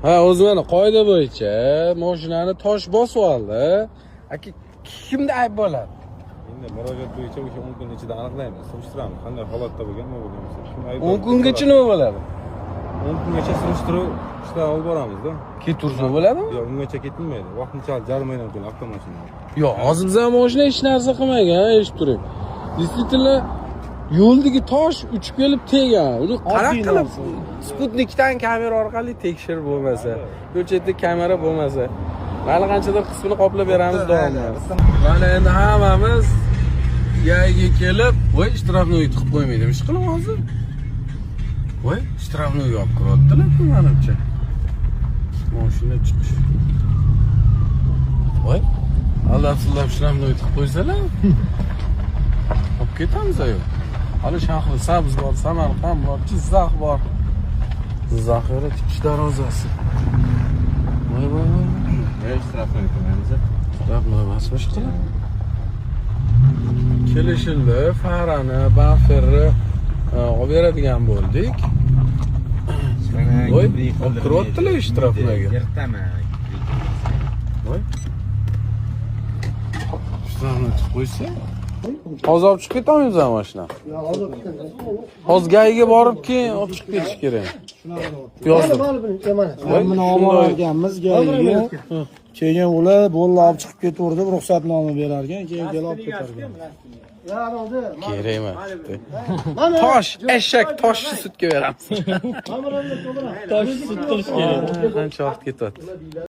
Ha, o'zi mana qoida bo'yicha mashinani tosh bosib oldi. Aka, kimda ayb bo'ladi? Endi murojaat bo'yicha o'sha 10 kun ichida aniqlaymiz, surishtiramiz, qanday holatda bo'lgan, nima bo'lgan bo'lsa, kim aybdor. 10 kungacha nima bo'ladi? 10 kungacha surishtiruv ishlarini olib boramizda. Ketursa bo'ladimi? Yo'q, ungacha ketilmaydi. Vaqtinchalik jarimadan keyin avtomashina. Yo'q, hozir bizani mashina hech narsa qilmagan, eshitib turing. Действительно, yo'ldagi tosh uchib kelib tegan. Uni qanaqa Oddiy qilib narsa. Sputnikdan kamera orqali tekshirib bo'lmasa, yo'l chetida kamera bo'lmasa, mayli, qanchadir qismini qoplab beramiz davomini. Mana endi hammamiz ГАИ ga kelib, voy, штрафной tiqib qo'ymaydi. Ish qilib hozir. Voy, штрафной ga olib kiryaptilar ku manimcha. Mashina chiqish. Voy, aldab sullab штрафной tiqib qo'ysalar, olib ketamiz ayo. Hali Shahri Sabz bor, Samarqand bor, Jizzax bor. Jizzax yo'li chiqish darvozasi. Voy, voy, voy. Yo'q, штрафной qilmaymiz. Штрафной emasmi ish qilib? Kelishildi, farani, bamperni olib beradigan bo'ldik. Voy, olib kiryaptilar штрафной ga. Yirtaman. Voy. Штрафной tiqib qo'ysa. Hozir olib chiqib ketolmaymiz mashina. Hozir ГАИ ga borib, keyin olib chiqib ketish kerak. Yozdim. Voy, Buni olib borganmiz ГАИ ga. Keyin ular bo'ldi, olib chiqib ketaverdi, ruxsatnoma berarkan, keyin kelib olib ketarkan. Kerak emas. Tosh, eshak toshni sudga beramiz. Tosh sud qilish kerak. Qancha vaqt ketyapti?